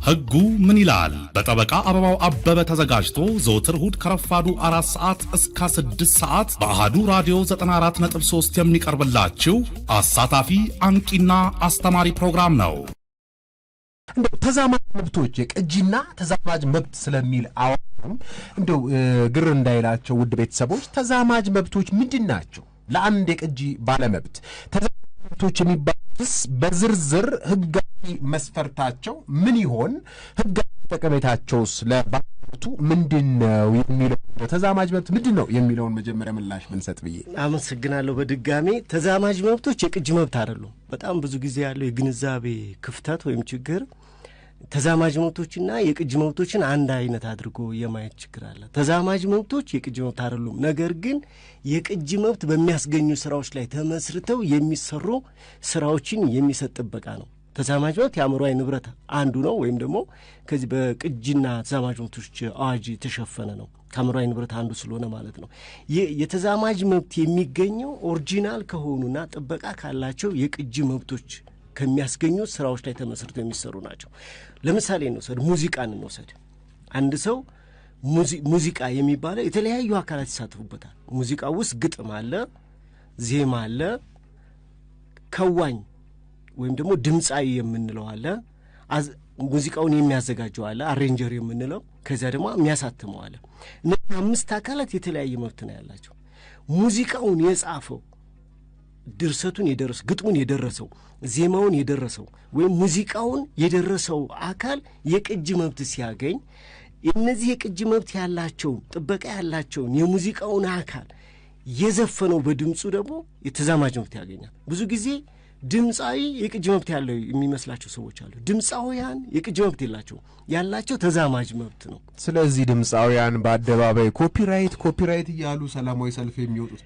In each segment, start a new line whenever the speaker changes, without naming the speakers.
ሕጉ ምን ይላል? በጠበቃ አበባው አበበ ተዘጋጅቶ ዘወትር እሁድ ከረፋዱ 4 ሰዓት እስከ 6 ሰዓት በአሃዱ ራዲዮ 94.3 የሚቀርብላችሁ አሳታፊ፣ አንቂና አስተማሪ ፕሮግራም ነው።
እንደው ተዛማጅ መብቶች፣ የቅጂና ተዛማጅ መብት ስለሚል አዋጁም እንደው ግር እንዳይላቸው ውድ ቤተሰቦች፣ ተዛማጅ መብቶች ምንድን ናቸው? ለአንድ የቅጂ ባለመብት ተዛማጅ መብቶች የሚባሉትስ በዝርዝር ህጋዊ መስፈርታቸው ምን ይሆን? ህጋዊ ጠቀሜታቸውስ ለባለመብቱ ምንድን ነው የሚለው፣ ተዛማጅ መብት ምንድን ነው የሚለውን መጀመሪያ ምላሽ ብንሰጥ ብዬ።
አመሰግናለሁ። በድጋሜ ተዛማጅ መብቶች የቅጂ መብት አይደሉም። በጣም ብዙ ጊዜ ያለው የግንዛቤ ክፍተት ወይም ችግር ተዛማጅ መብቶችና የቅጂ መብቶችን አንድ አይነት አድርጎ የማየት ችግር አለ። ተዛማጅ መብቶች የቅጂ መብት አይደሉም። ነገር ግን የቅጂ መብት በሚያስገኙ ስራዎች ላይ ተመስርተው የሚሰሩ ስራዎችን የሚሰጥ ጥበቃ ነው። ተዛማጅ መብት የአእምሯዊ ንብረት አንዱ ነው፣ ወይም ደግሞ ከዚህ በቅጂና ተዛማጅ መብቶች አዋጅ የተሸፈነ ነው። ከአእምሯዊ ንብረት አንዱ ስለሆነ ማለት ነው። የተዛማጅ መብት የሚገኘው original ከሆኑና ጥበቃ ካላቸው የቅጂ መብቶች ከሚያስገኙ ስራዎች ላይ ተመስርተው የሚሰሩ ናቸው። ለምሳሌ እንውሰድ፣ ሙዚቃን እንውሰድ። አንድ ሰው ሙዚቃ የሚባለው የተለያዩ አካላት ይሳተፉበታል። ሙዚቃ ውስጥ ግጥም አለ፣ ዜማ አለ፣ ከዋኝ ወይም ደግሞ ድምፃዊ የምንለው አለ፣ ሙዚቃውን የሚያዘጋጀው አለ፣ arranger የምንለው፣ ከዚያ ደግሞ የሚያሳትመው አለ። እነዚህ አምስት አካላት የተለያየ መብት ነው ያላቸው። ሙዚቃውን የጻፈው፣ ድርሰቱን የደረሰው፣ ግጥሙን የደረሰው፣ ዜማውን የደረሰው ወይም ሙዚቃውን የደረሰው አካል የቅጂ መብት ሲያገኝ፣ እነዚህ የቅጂ መብት ያላቸውን፣ ጥበቃ ያላቸውን የሙዚቃውን አካል የዘፈነው በድምፁ ደግሞ የተዛማጅ መብት ያገኛል። ብዙ ጊዜ ድምፃዊ የቅጂ መብት ያለው የሚመስላቸው ሰዎች አሉ። ድምፃውያን የቅጂ መብት የላቸውም። ያላቸው ተዛማጅ መብት ነው።
ስለዚህ ድምፃውያን በአደባባይ copyright copyright እያሉ ሰላማዊ ሰልፍ የሚወጡት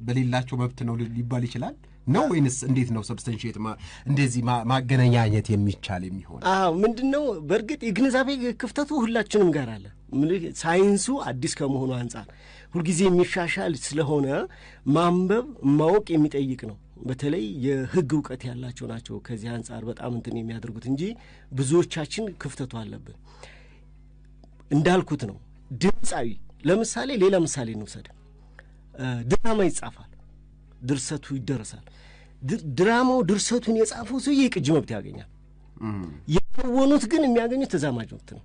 በሌላቸው መብት ነው ሊባል ይችላል ነው ወይንስ እንዴት ነው substantiate እንደዚህ ማገናኛኘት የሚቻል የሚሆን?
አዎ፣ ምንድን ነው፣ በእርግጥ የግንዛቤ ክፍተቱ ሁላችንም ጋር አለ። ሳይንሱ አዲስ ከመሆኑ አንጻር ሁልጊዜ የሚሻሻል ስለሆነ ማንበብ ማወቅ የሚጠይቅ ነው። በተለይ የሕግ እውቀት ያላቸው ናቸው ከዚህ አንጻር በጣም እንትን የሚያደርጉት እንጂ ብዙዎቻችን ክፍተቱ አለብን። እንዳልኩት ነው። ድምፃዊ ለምሳሌ፣ ሌላ ምሳሌ እንውሰድ። ድራማ ይጻፋል፣ ድርሰቱ ይደረሳል። ድራማው ድርሰቱን የጻፈው ሰውዬ የቅጂ መብት ያገኛል። የተወኑት ግን የሚያገኙት ተዛማጅ መብት ነው።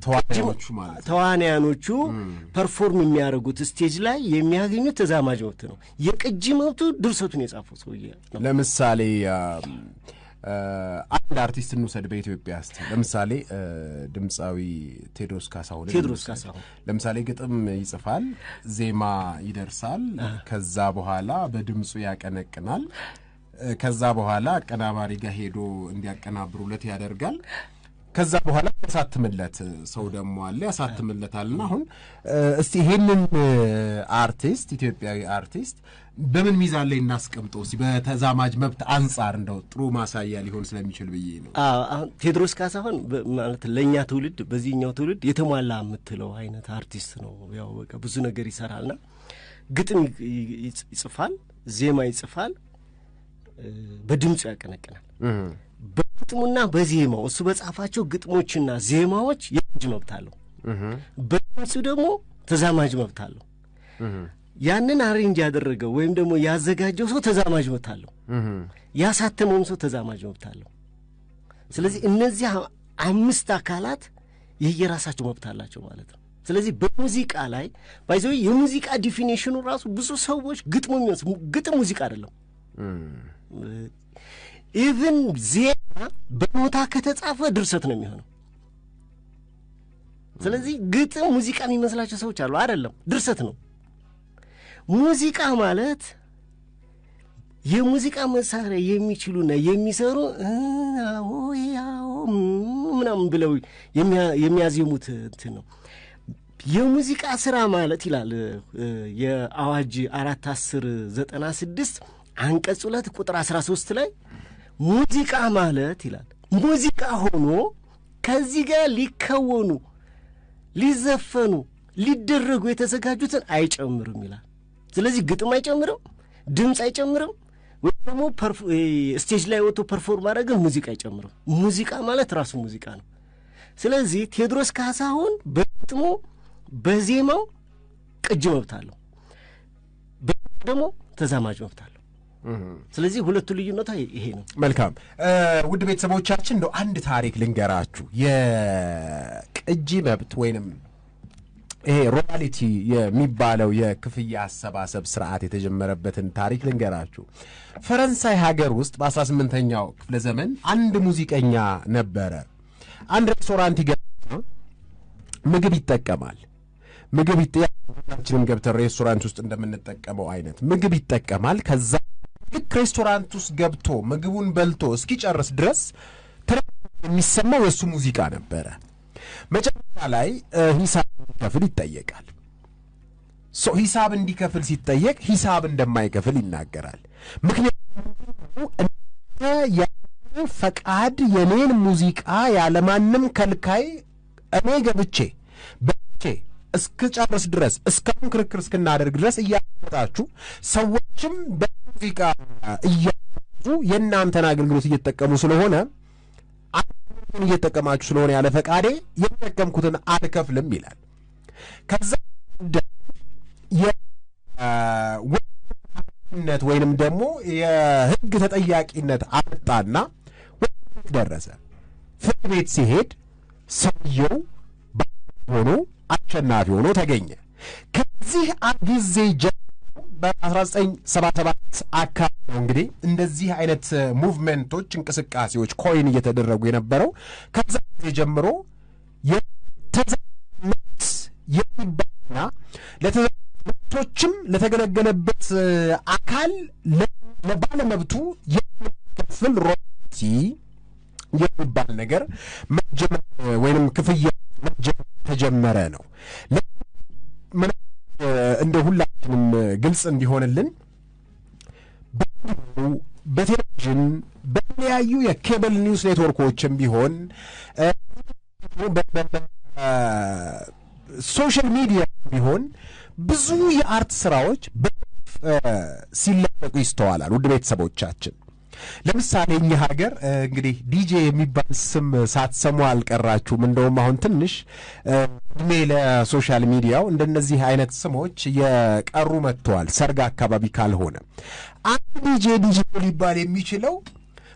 ተዋናዮቹ ማለት ነው።
ተዋንያኖቹ perform የሚያደርጉት stage ላይ የሚያገኙት ተዛማጅ መብት ነው። የቅጂ መብቱ ድርሰቱን የጻፈው ሰውዬ ነው።
ለምሳሌ አንድ አርቲስት እንውሰድ በኢትዮጵያ ውስጥ፣ ለምሳሌ ድምፃዊ ቴዎድሮስ ካሳሁን።
ቴዎድሮስ ካሳሁን።
ለምሳሌ ግጥም ይጽፋል፣ ዜማ ይደርሳል፣ ከዛ በኋላ በድምፁ ያቀነቅናል። ከዛ በኋላ አቀናባሪ ጋር ሄዶ እንዲያቀናብሩለት ያደርጋል። ከዛ በኋላ ያሳትምለት ሰው ደግሞ አለ፣ ያሳትምለታል። እና አሁን እስቲ ይሄንን አርቲስት፣ ኢትዮጵያዊ አርቲስት በምን ሚዛን ላይ እናስቀምጠው? እስቲ በተዛማጅ መብት አንጻር እንደው ጥሩ ማሳያ ሊሆን ስለሚችል ብዬ ነው።
አሁን ቴዎድሮስ ካሳሁን ማለት ለእኛ ትውልድ፣ በዚህኛው ትውልድ የተሟላ የምትለው አይነት አርቲስት ነው። ያው በቃ ብዙ ነገር ይሰራልና ግጥም ይጽፋል፣ ዜማ ይጽፋል፣ በድምፁ ያቀነቅናል። በግጥሙና በዜማው፣ እሱ በጻፋቸው ግጥሞችና ዜማዎች የቅጅ መብት አለው። በድምፁ ደግሞ ተዛማጅ መብት አለው። ያንን arrange ያደረገው ወይም ደግሞ ያዘጋጀው ሰው ተዛማጅ መብት አለው። ያሳተመውም ሰው ተዛማጅ መብት አለው። ስለዚህ እነዚህ አምስት አካላት የየራሳቸው መብት አላቸው ማለት ነው። ስለዚህ በሙዚቃ ላይ by the way የሙዚቃ definition ኑ ራሱ ብዙ ሰዎች ግጥሙ የሚመስል፣ ግጥም ሙዚቃ አይደለም። Even ዜማ በኖታ ከተጻፈ ድርሰት ነው የሚሆነው። ስለዚህ ግጥም ሙዚቃ የሚመስላቸው ሰዎች አሉ። አይደለም፣ ድርሰት ነው። ሙዚቃ ማለት የሙዚቃ መሳሪያ የሚችሉና የሚሰሩ ምናምን ብለው የሚያዜሙት እንትን ነው። የሙዚቃ ስራ ማለት ይላል የአዋጅ 410/96 አንቀጽ 2 ቁጥር 13 ላይ፣ ሙዚቃ ማለት ይላል ሙዚቃ ሆኖ ከዚህ ጋር ሊከወኑ፣ ሊዘፈኑ፣ ሊደረጉ የተዘጋጁትን አይጨምርም ይላል። ስለዚህ ግጥም አይጨምርም፣ ድምፅ አይጨምርም፣ ወይም ደግሞ stage ላይ ወጥቶ perform ማድረግን ሙዚቃ አይጨምርም። ሙዚቃ ማለት ራሱ ሙዚቃ ነው። ስለዚህ ቴዎድሮስ ካሳሁን በግጥሙ በዜማው ቅጅ መብት አለው፣ ደግሞ ተዛማጅ መብት አለው። ስለዚህ ሁለቱ ልዩነቱ ይሄ ነው።
መልካም ውድ ቤተሰቦቻችን፣ እንደው አንድ ታሪክ ልንገራችሁ። የቅጂ መብት ወይንም ይሄ royalty የሚባለው የክፍያ አሰባሰብ ስርዓት የተጀመረበትን ታሪክ ልንገራችሁ። ፈረንሳይ ሀገር ውስጥ በ18ኛው ክፍለ ዘመን አንድ ሙዚቀኛ ነበረ። አንድ ሬስቶራንት ይገባና ምግብ ይጠቀማል። ምግብ ይጠያችንም ገብተን ሬስቶራንት ውስጥ እንደምንጠቀመው አይነት ምግብ ይጠቀማል። ከዛ ልክ ሬስቶራንት ውስጥ ገብቶ ምግቡን በልቶ እስኪጨርስ ድረስ የሚሰማው የእሱ ሙዚቃ ነበረ። መጨረሻ ላይ ሂሳብ እንዲከፍል ይጠየቃል። ሂሳብ እንዲከፍል ሲጠየቅ ሂሳብ እንደማይከፍል ይናገራል። ምክንያቱም ፈቃድ የኔን ሙዚቃ ያለማንም ከልካይ እኔ ገብቼ በልቼ እስክጨርስ ድረስ እስካሁን ክርክር እስክናደርግ ድረስ እያመጣችሁ ሰዎችም በሙዚቃ እያዙ የእናንተን አገልግሎት እየተጠቀሙ ስለሆነ እየተጠቀማችሁ ስለሆነ ያለ ፈቃዴ የተጠቀምኩትን አልከፍልም ይላል። ከዛ የወነት ወይንም ደግሞ የሕግ ተጠያቂነት አመጣና ደረሰ። ፍርድ ቤት ሲሄድ ሰውየው ሆኖ አሸናፊ ሆኖ ተገኘ። ከዚህ ጊዜ ጀምሮ በ1977 አካባቢ ነው እንግዲህ እንደዚህ አይነት movement ኦች፣ እንቅስቃሴዎች coin እየተደረጉ የነበረው። ከዛ ጊዜ ጀምሮ የተዛመት የሚባልና ለተዛመቶችም ለተገለገለበት አካል ለባለመብቱ የሚከፍል royalty የሚባል ነገር መጀመር ወይንም ክፍያ መጀመር ተጀመረ ነው። እንደ ሁላችንም ግልጽ እንዲሆንልን በቴሌቪዥን በተለያዩ የ cable news network ኦችም ቢሆን social media ቢሆን ብዙ የ art ስራዎች ሲለቀቁ ይስተዋላል። ውድ ቤተሰቦቻችን ለምሳሌ እኛ ሀገር እንግዲህ ዲጄ የሚባል ስም ሳትሰሙ አልቀራችሁም። እንደውም አሁን ትንሽ እድሜ ለ social media ው እንደነዚህ አይነት ስሞች የቀሩ መጥተዋል። ሰርግ አካባቢ ካልሆነ አንድ ዲጄ ዲጄ ሊባል የሚችለው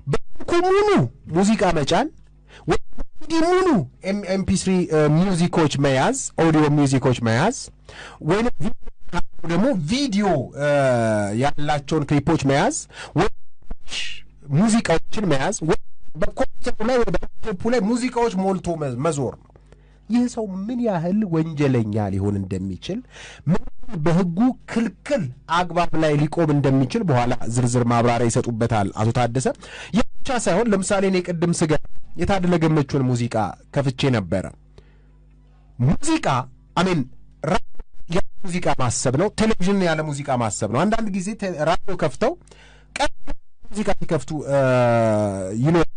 በስልኩ ሙሉ ሙዚቃ መጫን ወይ ሙሉ MP3 music ኦች መያዝ፣ audio music ኦች መያዝ ወይም ደግሞ ቪዲዮ ያላቸውን ክሊፖች መያዝ ወይ ሙዚቃዎችን መያዝ በኮምፒውተሩ ላይ ወይ በላፕቶፑ ላይ ሙዚቃዎች ሞልቶ መዞር ነው። ይህ ሰው ምን ያህል ወንጀለኛ ሊሆን እንደሚችል፣ ምን በሕጉ ክልክል አግባብ ላይ ሊቆም እንደሚችል በኋላ ዝርዝር ማብራሪያ ይሰጡበታል አቶ ታደሰ። ይህ ብቻ ሳይሆን ለምሳሌ እኔ ቅድም ስገ የታደለ ገመቹን ሙዚቃ ከፍቼ ነበረ። ሙዚቃ አሜን ያለ ሙዚቃ ማሰብ ነው። ቴሌቪዥን ያለ ሙዚቃ ማሰብ ነው። አንዳንድ ጊዜ ራዲዮ ከፍተው ሙዚቃ ሲከፍቱ ይኖራሉ።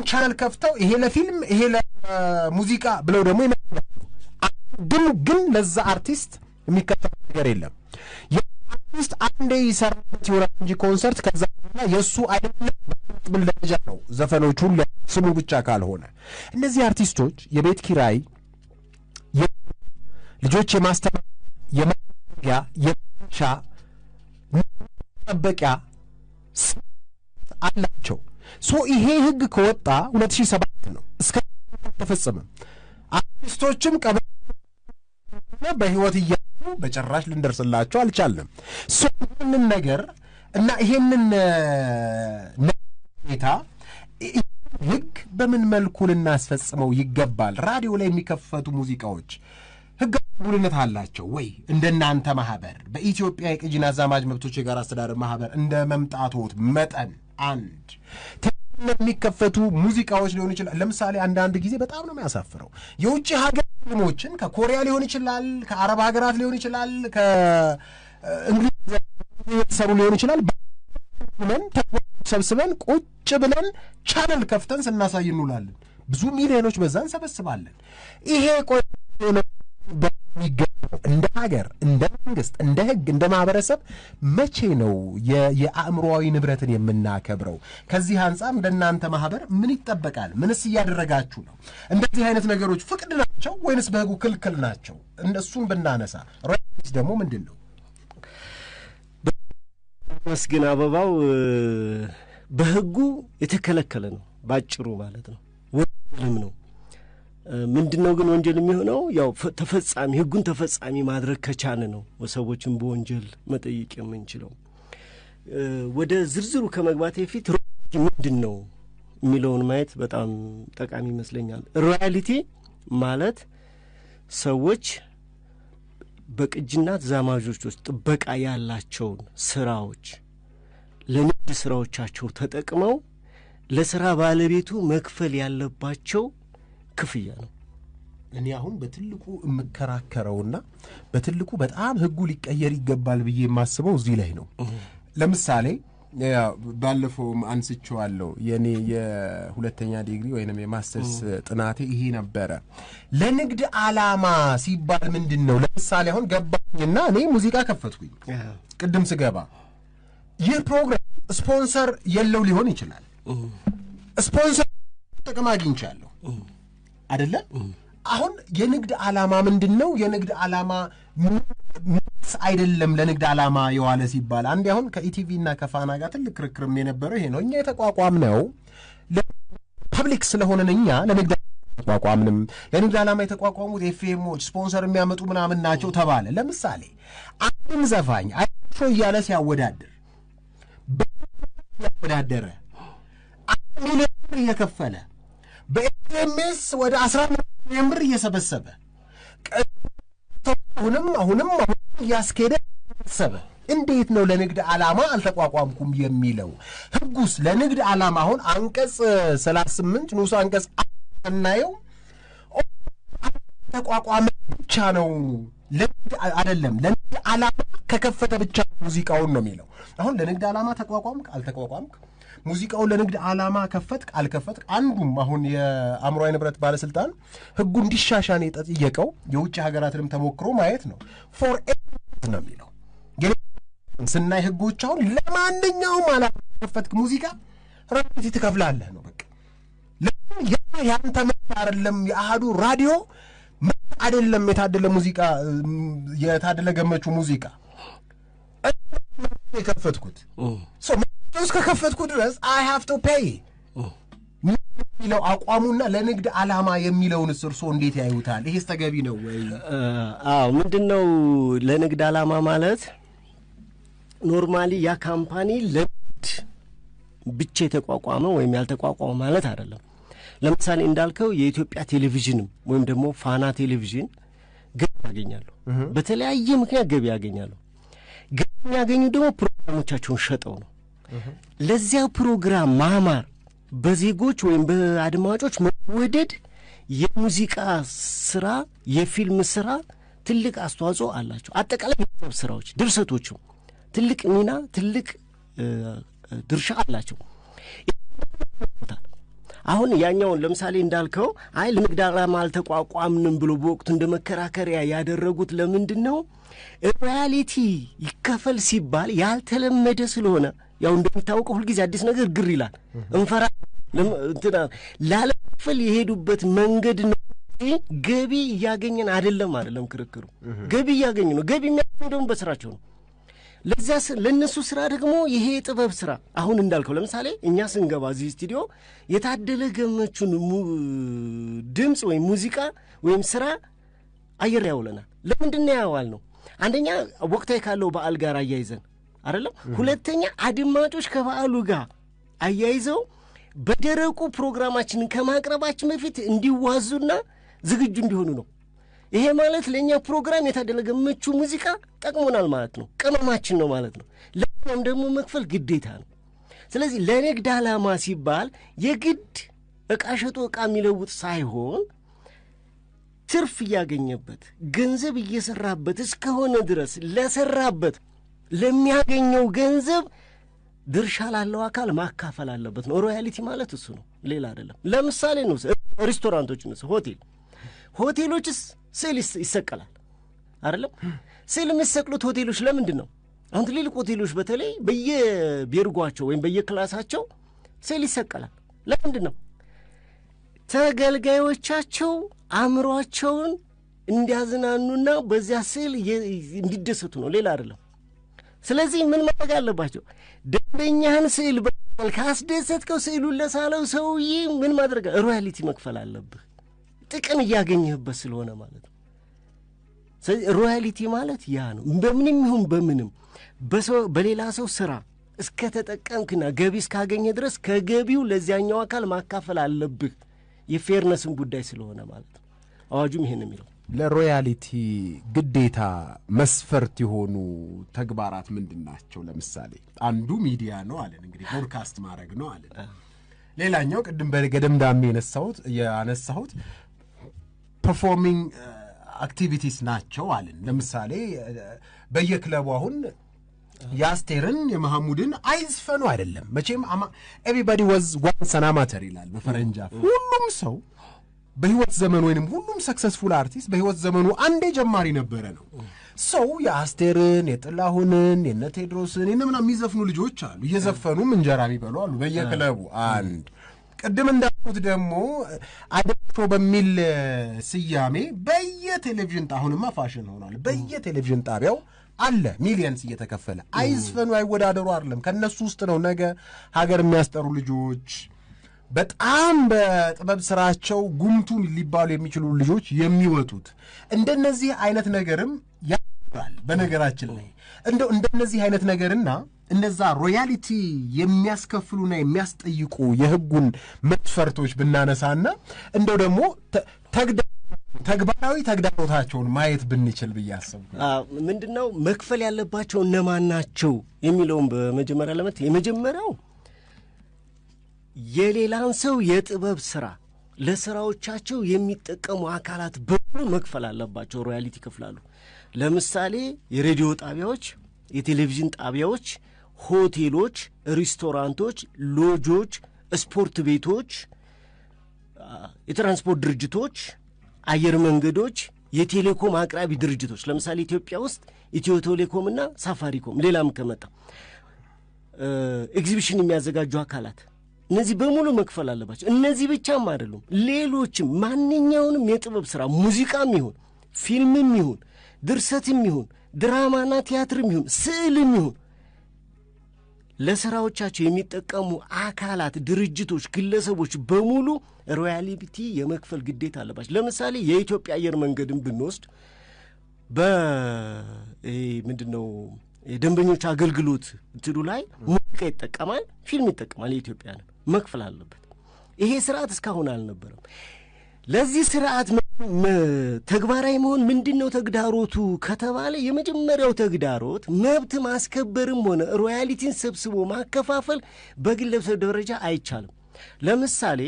ቻናል ከፍተው ይሄ ለፊልም ይሄ ለሙዚቃ ብለው ደግሞ ይመጣሉ። አንድም ግን ለዛ አርቲስት የሚከፈል ነገር የለም። የአርቲስት አንዴ ይሰራበት ይሆናል እንጂ ኮንሰርት ከዛ በኋላ የእሱ አይደለም ብል ደረጃ ነው ዘፈኖቹ ሁሉ ስሙ ብቻ ካልሆነ። እነዚህ አርቲስቶች የቤት ኪራይ፣ ልጆች የማስተማር፣ የማያ የሻ መጠበቂያ አላቸው። So ይሄ ህግ ከወጣ 2007 ነው፣ እስከ ተፈጸመ። አርቲስቶችም ቀበ በህይወት እያሉ በጭራሽ ልንደርስላቸው አልቻልንም። So ይህንን ነገር እና ይሄንን ሁኔታ ህግ በምን መልኩ ልናስፈጽመው ይገባል? ራዲዮ ላይ የሚከፈቱ ሙዚቃዎች ህግ ቅቡልነት አላቸው ወይ? እንደናንተ ማህበር በኢትዮጵያ የቅጂና አዛማጅ መብቶች የጋራ አስተዳደር ማህበር እንደ መምጣቶት መጠን አንድ የሚከፈቱ ሙዚቃዎች ሊሆን ይችላል። ለምሳሌ አንዳንድ ጊዜ በጣም ነው የሚያሳፍረው የውጭ ሀገር ፊልሞችን ከኮሪያ ሊሆን ይችላል፣ ከአረብ ሀገራት ሊሆን ይችላል፣ ከእንግሊዝ የተሰሩ ሊሆን ይችላል። ብለን ሰብስበን ቁጭ ብለን ቻነል ከፍተን ስናሳይ እንውላለን። ብዙ ሚሊዮኖች በዛ እንሰበስባለን። ይሄ ቆይ በሚገባ ነው? እንደ ሀገር፣ እንደ መንግስት፣ እንደ ህግ፣ እንደ ማህበረሰብ መቼ ነው የአእምሮዊ ንብረትን የምናከብረው? ከዚህ አንጻር እንደናንተ ማህበር ምን ይጠበቃል? ምንስ እያደረጋችሁ ነው? እንደዚህ አይነት ነገሮች ፍቅድ ናቸው ወይንስ በህጉ ክልክል ናቸው? እነሱን ብናነሳ፣ royalties ደግሞ ምንድን ነው?
መስግን አበባው፣ በህጉ የተከለከለ ነው ባጭሩ ማለት ነው። ወንጀልም ነው። ምንድን ነው ግን ወንጀል የሚሆነው? ያው ተፈጻሚ ህጉን ተፈጻሚ ማድረግ ከቻለ ነው ሰዎችን በወንጀል መጠየቅ የምንችለው። ወደ ዝርዝሩ ከመግባቴ በፊት royalty ምንድን ነው የሚለውን ማየት በጣም ጠቃሚ ይመስለኛል። Royalty ማለት ሰዎች በቅጂና ተዛማጆች ውስጥ ጥበቃ ያላቸውን ስራዎች ለንግድ ስራዎቻቸው ተጠቅመው ለስራ ባለቤቱ መክፈል ያለባቸው ክፍያ ነው።
እኔ አሁን በትልቁ የምከራከረውና በትልቁ በጣም ህጉ ሊቀየር ይገባል ብዬ የማስበው እዚህ ላይ ነው። ለምሳሌ ባለፈውም አንስቼዋለሁ። የኔ የሁለተኛ ዲግሪ ወይንም የማስተርስ ጥናቴ ይሄ ነበረ። ለንግድ ዓላማ ሲባል ምንድን ነው? ለምሳሌ አሁን ገባኝና እኔ ሙዚቃ ከፈትኩኝ። ቅድም ስገባ ይህ ፕሮግራም ስፖንሰር የለው ሊሆን ይችላል። ስፖንሰር ጥቅም አግኝቻለሁ አይደለም? አሁን የንግድ ዓላማ ምንድን ነው? የንግድ ዓላማ ምንስ አይደለም ለንግድ ዓላማ የዋለ ሲባል፣ አንዴ አሁን ከኢቲቪ እና ከፋና ጋር ትልቅ ክርክርም የነበረው ይሄ ነው። እኛ የተቋቋምነው public ስለሆነን እኛ ለንግድ ተቋቋምንም፣ ለንግድ ዓላማ የተቋቋሙት ኤፍኤሞች ስፖንሰር የሚያመጡ ምናምን ናቸው ተባለ። ለምሳሌ አንድን ዘፋኝ አይሾ እያለ ሲያወዳድር ያወዳደረ 1 ሚሊዮን ብር እየከፈለ፣ በ SMS ወደ 10 ሚሊዮን ብር እየሰበሰበ፣ አሁንም አሁንም አሁንም እያስኬደ ሰበ፣ እንዴት ነው ለንግድ ዓላማ አልተቋቋምኩም የሚለው? ህጉስ ለንግድ ዓላማ አሁን አንቀጽ 38 ንዑስ አንቀጽ ስናየው ተቋቋመ ብቻ ነው፣ ለንግድ አይደለም። ለንግድ ዓላማ ከከፈተ ብቻ ሙዚቃውን ነው የሚለው። አሁን ለንግድ ዓላማ ተቋቋምክ አልተቋቋምክ፣ ሙዚቃውን ለንግድ ዓላማ ከፈትክ አልከፈትክ፣ አንዱም አሁን የአእምሯዊ ንብረት ባለስልጣን ህጉ እንዲሻሻል የጠየቀው የውጭ ሀገራትንም ተሞክሮ ማየት ነው። For ነው የሚለው ስናይ ህጎች አሁን ለማንኛውም ዓላማ ከፈትክ ሙዚቃ royalty ትከፍላለህ ነው በቃ። ለምን ያ ያንተ መብት አይደለም፣ የአሃዱ ራዲዮ መብት አይደለም። የታደለ ሙዚቃ፣ የታደለ ገመቹ ሙዚቃ የከፈትኩት እስከከፈትኩ ድረስ I have to pay የሚለው አቋሙና ለንግድ ዓላማ የሚለውንስ እርስዎ እንዴት ያዩታል? ይሄስ ተገቢ ነው ወይ?
አዎ፣ ምንድን ነው ለንግድ ዓላማ ማለት? Normally ያ company ለንግድ ብቻ የተቋቋመ ወይም ያልተቋቋመ ማለት አይደለም። ለምሳሌ እንዳልከው የኢትዮጵያ ቴሌቪዥንም ወይም ደግሞ ፋና ቴሌቪዥን ገቢ ያገኛሉ። በተለያየ ምክንያት ገቢ ያገኛሉ። ገቢ የሚያገኙ ደግሞ ፕሮግራሞቻቸውን ሸጠው ነው። ለዚያ ፕሮግራም ማማር፣ በዜጎች ወይም በአድማጮች መወደድ የሙዚቃ ስራ፣ የፊልም ስራ ትልቅ አስተዋጽኦ አላቸው። አጠቃላይ የጥበብ ስራዎች፣ ድርሰቶቹም ትልቅ ሚና፣ ትልቅ ድርሻ አላቸው። አሁን ያኛውን ለምሳሌ እንዳልከው አይ ለንግድ ዓላማ አልተቋቋምንም ብሎ በወቅቱ እንደ መከራከሪያ ያደረጉት ለምንድን ነው? Royalty ይከፈል ሲባል ያልተለመደ ስለሆነ፣ ያው እንደሚታወቀው ሁልጊዜ አዲስ ነገር ግር ይላል። እንፈራ እንትና ላለመክፈል የሄዱበት መንገድ ነው። ገቢ እያገኘን አይደለም አይደለም ክርክሩ። ገቢ እያገኙ ነው። ገቢ የሚያገኙ ደግሞ በስራቸው ነው። ለዚያ ለእነሱ ስራ ደግሞ ይሄ የጥበብ ስራ አሁን እንዳልከው ለምሳሌ እኛ ስንገባ እዚህ ስቱዲዮ የታደለ ገመቹን ድምፅ ወይም ሙዚቃ ወይም ስራ አየር ያውለናል። ለምንድን ነው ያዋል ነው? አንደኛ ወቅታዊ ካለው በዓል ጋር አያይዘን አይደለም። ሁለተኛ አድማጮች ከበዓሉ ጋር አያይዘው በደረቁ ፕሮግራማችንን ከማቅረባችን በፊት እንዲዋዙና ዝግጁ እንዲሆኑ ነው። ይሄ ማለት ለእኛ ፕሮግራም የታደለ ገመቹ ሙዚቃ ጠቅሞናል ማለት ነው። ቅመማችን ነው ማለት ነው። ለቅመም ደግሞ መክፈል ግዴታ ነው። ስለዚህ ለንግድ ዓላማ ሲባል የግድ ዕቃ ሸጦ ዕቃ የሚለውጥ ሳይሆን ትርፍ እያገኘበት፣ ገንዘብ እየሰራበት እስከሆነ ድረስ ለሰራበት ለሚያገኘው ገንዘብ ድርሻ ላለው አካል ማካፈል አለበት ነው። Royalty ማለት እሱ ነው፣ ሌላ አይደለም። ለምሳሌ ነው ሬስቶራንቶች፣ ሆቴሎችስ ስዕል ይሰቀላል። አይደለም? ስዕል የሚሰቅሉት ሆቴሎች ለምንድን ነው? አሁን ትልልቅ ሆቴሎች በተለይ በየቤርጓቸው ወይም በየክላሳቸው ስዕል ይሰቀላል። ለምንድን ነው? ተገልጋዮቻቸው አእምሯቸውን እንዲያዝናኑና በዚያ ስዕል እንዲደሰቱ ነው፣ ሌላ አይደለም። ስለዚህ ምን ማድረግ አለባቸው? ደንበኛህን ስዕል ካስደሰትከው ስዕሉን ለሳለው ሰውዬ ምን ማድረግ፣ royalty መክፈል አለብህ፣ ጥቅም እያገኘህበት ስለሆነ ማለት ነው። ስለዚህ royalty ማለት ያ ነው። በምንም ይሁን በምንም በሌላ ሰው ስራ እስከ ተጠቀምክና ገቢ እስካገኘ ድረስ ከገቢው ለዚያኛው አካል ማካፈል አለብህ። የ fairness ን ጉዳይ ስለሆነ ማለት ነው። አዋጁም ይሄን የሚለው።
ለ royalty ግዴታ መስፈርት የሆኑ ተግባራት ምንድን ናቸው? ለምሳሌ አንዱ ሚዲያ ነው አለን፣ እንግዲህ broadcast ማድረግ ነው አለን። ሌላኛው ቅድም በገደምዳሜ ያነሳሁት performing activities ናቸው አለን። ለምሳሌ በየክለቡ አሁን የአስቴርን የመሐሙድን አይዝፈኑ አይደለም መቼም፣ "Everybody was once an amateur" ይላል በፈረንጅ አፍ። ሁሉም ሰው በህይወት ዘመኑ ወይንም ሁሉም successful አርቲስት በህይወት ዘመኑ አንዴ ጀማሪ ነበረ ነው። ሰው የአስቴርን፣ የጥላሁንን፣ የነ ቴድሮስን፣ የነ ምናምን የሚዘፍኑ ልጆች አሉ። እየዘፈኑም እንጀራ የሚበሉ አሉ በየክለቡ። አንድ ቅድም እንዳልኩት ደግሞ አይደል show በሚል ስያሜ በየቴሌቪዥን፣ አሁንማ ፋሽን ሆኗል። በየቴሌቪዥን ጣቢያው አለ፣ millions እየተከፈለ። አይዝፈኑ አይወዳደሩ አይደለም። ከእነሱ ውስጥ ነው ነገ ሀገር የሚያስጠሩ ልጆች፣ በጣም በጥበብ ስራቸው ጉምቱ ሊባሉ የሚችሉ ልጆች የሚወጡት። እንደነዚህ አይነት ነገርም ያል በነገራችን ላይ እንደው እንደነዚህ አይነት ነገርና እነዛ royalty የሚያስከፍሉና የሚያስጠይቁ የህጉን መስፈርቶች ብናነሳና እንደው ደግሞ ተግባራዊ ተግዳሮታቸውን ማየት ብንችል ብዬ አሰብኩ።
ምንድን ነው መክፈል ያለባቸው፣ እነማን ናቸው የሚለውን በመጀመሪያ ለመት የመጀመሪያው የሌላን ሰው የጥበብ ስራ ለስራዎቻቸው የሚጠቀሙ አካላት በሙሉ መክፈል አለባቸው፣ royalty ይከፍላሉ። ለምሳሌ የሬዲዮ ጣቢያዎች፣ የቴሌቪዥን ጣቢያዎች፣ ሆቴሎች፣ ሬስቶራንቶች፣ ሎጆች፣ ስፖርት ቤቶች፣ የትራንስፖርት ድርጅቶች፣ አየር መንገዶች፣ የቴሌኮም አቅራቢ ድርጅቶች፣ ለምሳሌ ኢትዮጵያ ውስጥ ኢትዮ ቴሌኮምና ሳፋሪኮም፣ ሌላም ከመጣ ኤግዚቢሽን የሚያዘጋጁ አካላት፣ እነዚህ በሙሉ መክፈል አለባቸው። እነዚህ ብቻም አይደሉም፣ ሌሎችም ማንኛውንም የጥበብ ስራ ሙዚቃም ይሁን፣ ፊልምም ይሁን፣ ድርሰትም ይሁን፣ ድራማና ቲያትርም ይሁን፣ ስዕልም ይሁን ለስራዎቻቸው የሚጠቀሙ አካላት፣ ድርጅቶች፣ ግለሰቦች በሙሉ royalty የመክፈል ግዴታ አለባቸው። ለምሳሌ የኢትዮጵያ አየር መንገድን ብንወስድ በ ምንድን ነው የደንበኞች አገልግሎት እንትኑ ላይ ሙዚቃ ይጠቀማል፣ ፊልም ይጠቀማል። የኢትዮጵያንን መክፈል አለበት። ይሄ ስርዓት እስካሁን አልነበረም። ለዚህ ስርዓት ተግባራዊ መሆን ምንድን ነው ተግዳሮቱ ከተባለ የመጀመሪያው ተግዳሮት መብት ማስከበርም ሆነ royalty ን ሰብስቦ ማከፋፈል በግለሰብ ደረጃ አይቻልም። ለምሳሌ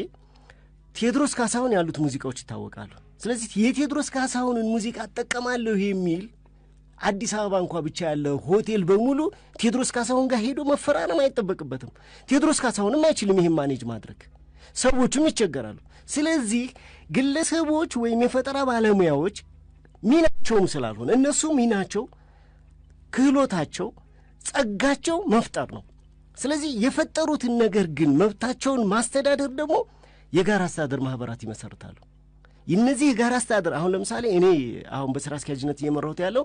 ቴዎድሮስ ካሳሁን ያሉት ሙዚቃዎች ይታወቃሉ። ስለዚህ የቴዎድሮስ ካሳሁንን ሙዚቃ እጠቀማለሁ የሚል አዲስ አበባ እንኳ ብቻ ያለ ሆቴል በሙሉ ቴዎድሮስ ካሳሁን ጋር ሄዶ መፈራረም አይጠበቅበትም። ቴዎድሮስ ካሳሁንም አይችልም ይህን manage ማድረግ፣ ሰዎቹም ይቸገራሉ። ስለዚህ ግለሰቦች ወይም የፈጠራ ባለሙያዎች ሚናቸውም ስላልሆነ፣ እነሱ ሚናቸው፣ ክህሎታቸው፣ ጸጋቸው መፍጠር ነው። ስለዚህ የፈጠሩትን ነገር ግን መብታቸውን ማስተዳደር ደግሞ የጋራ አስተዳደር ማህበራት ይመሰርታሉ። እነዚህ የጋራ አስተዳደር አሁን ለምሳሌ እኔ አሁን በስራ አስኪያጅነት እየመራሁት ያለው